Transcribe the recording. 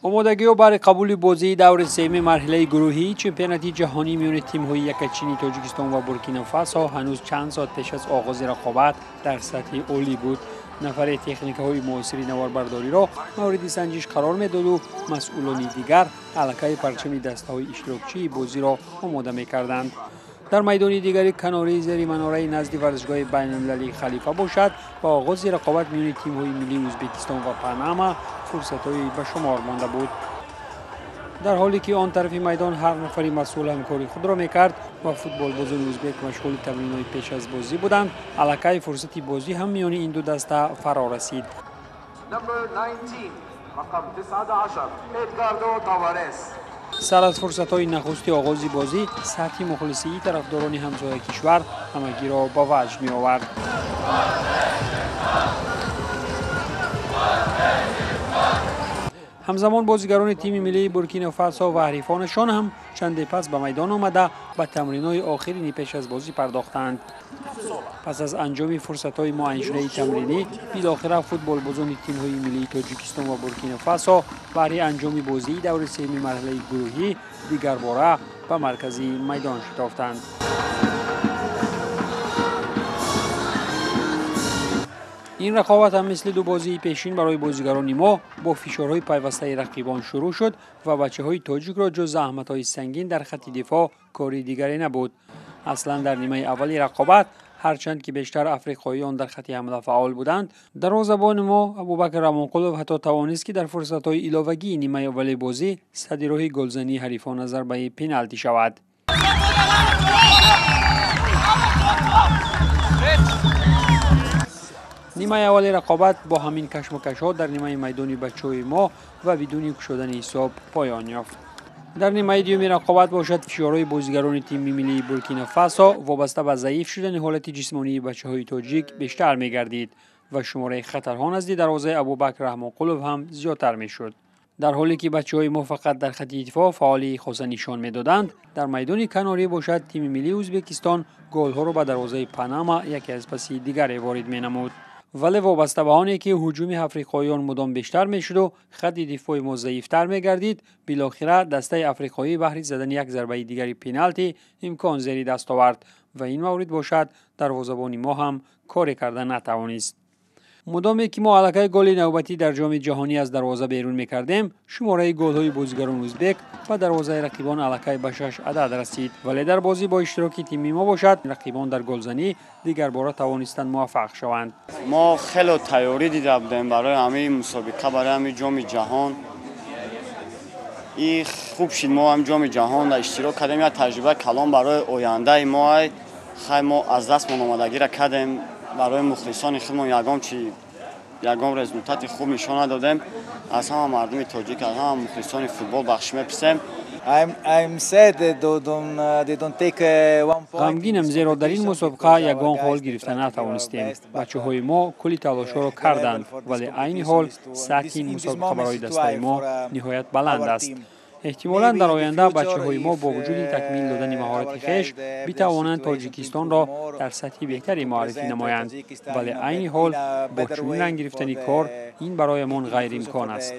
Омодагиҳо барои қабули бозии даври сеюми марҳилаи гурӯҳии чемпионати ҷаҳонӣ миёни тимҳои якачини Тоҷикистон ва Буркино Фасо ҳанӯз чанд соат пеш аз оғози рақобат дар сатҳи олӣ буд. Нафаре техникаҳои муосири наворбардориро мавриди санҷиш қарор медоду масъулони дигар аллакай парчами дастаҳои иштирокчии бозиро омода мекарданд. Дар майдони дигари канории зери манораи назди варзишгоҳи байналмилалии Халифа бошад, ба оғози рақобат миёни тимҳои миллии Ӯзбекистон ва Панама фурсатҳое ба шумор монда буд. Дар ҳоле ки он тарафи майдон ҳар нафари масъул ҳамкори худро мекард ва футболбозони ӯзбек машғули тамринҳои пеш аз бозӣ буданд, аллакай фурсати бозӣ ҳам миёни ин ду даста фаро расид. Сар аз фурсатҳои нахусти оғози бозӣ сатҳи мухлисии тарафдорони ҳамсоя кишвар ҳамагиро ба ваҷд меовард. Ҳамзамон бозигарони тими миллии Буркино Фасо ва ҳарифонашон ҳам чанде пас ба майдон омада ба тамринҳои охирини пеш аз бозӣ пардохтанд. Пас аз анҷоми фурсатҳои муайяншудаи тамринӣ, билохира футболбозони тимҳои миллии Тоҷикистон ва Буркино Фасо баҳри анҷоми бозии даври сеюми марҳилаи гурӯҳӣ дигарбора ба маркази майдон шитофтанд. Ин рақобат ҳам мисли ду бозии пешин барои бозигарони мо бо фишорҳои пайвастаи рақибон шурӯъ шуд ва бачаҳои тоҷикро ҷуз заҳматҳои сангин дар хатти дифоъ кори дигаре набуд. Аслан дар нимаи аввали рақобат ҳарчанд ки бештар африқоиён дар хатти ҳамла фаъол буданд, дарвозабони мо Абубакр Рамонқулов ҳатто тавонист, ки дар фурсатҳои иловагии нимаи аввали бозӣ садди роҳи голзании ҳарифона зарбаи пеналти шавад. Нимаи аввали рақобат бо ҳамин кашмакашҳо дар нимаи майдони бачаҳои мо ва бидуни кушодани ҳисоб поён ёфт. Дар нимаи дуюми рақобат бошад, фишорҳои бозигарони тими миллии Буркино Фасо вобаста ба заиф шудани ҳолати ҷисмонии бачаҳои тоҷик бештар мегардид ва шумораи хатарҳо назди дарвозаи Абубакр Раҳмонқулов ҳам зиёдтар мешуд. Дар ҳоле ки бачаҳои мо фақат дар хатти дифоъ фаъолии хоса нишон медоданд, дар майдони канорӣ бошад, тими миллии Ӯзбекистон голҳоро ба дарвозаи Панама яке аз паси дигаре ворид менамуд. Вале вобаста ба оне ки ҳуҷуми африқоиён мудом бештар мешуду хатти дифои мо заифтар мегардид, билохира дастаи африқоӣ баҳри задани як зарбаи дигари пеналти имкон зери даст овард ва ин маврид бошад дарвозабони мо ҳам коре карда натавонист. Мудоме ки мо аллакай голи навбатӣ дар ҷоми ҷаҳонӣ аз дарвоза берун мекардем, шумораи голҳои бозигарони ӯзбек ба дарвозаи рақибон аллакай ба 6 адад расид. Вале дар бозӣ бо иштироки тими мо бошад, рақибон дар голзанӣ дигарбора тавонистанд муваффақ шаванд. Мо хеле тайёрӣ дида будем барои ҳамин мусобиқа, барои ҳамин ҷоми ҷаҳон. И хуб шид мо ҳам ҷоми ҷаҳон иштирок кардем, як таҷрибаи калон барои ояндаи мо. Хай мо аз дастмон омодагиро кардем, барои мухлисони худмон ягон чи ягон результати хуб нишон надодем. Аз ҳама мардуми тоҷик, аз ҳама мухлисони футбол бахшиш мепурсем. Ғамгинам, зеро дар ин мусобиқа ягон хол гирифта натавонистем. Бачаҳои мо кулли талошҳоро карданд, вале айни ҳол сатҳи ин мусобиқа барои дастаи мо ниҳоят баланд аст. Эҳтимолан дар оянда бачаҳои мо бо вуҷуди такмил додани маҳорати хеш битавонанд Тоҷикистонро дар сатҳи беҳтаре муаррифӣ намоянд, вале айни ҳол бо чунин ранг гирифтани кор ин бароямон ғайриимкон аст.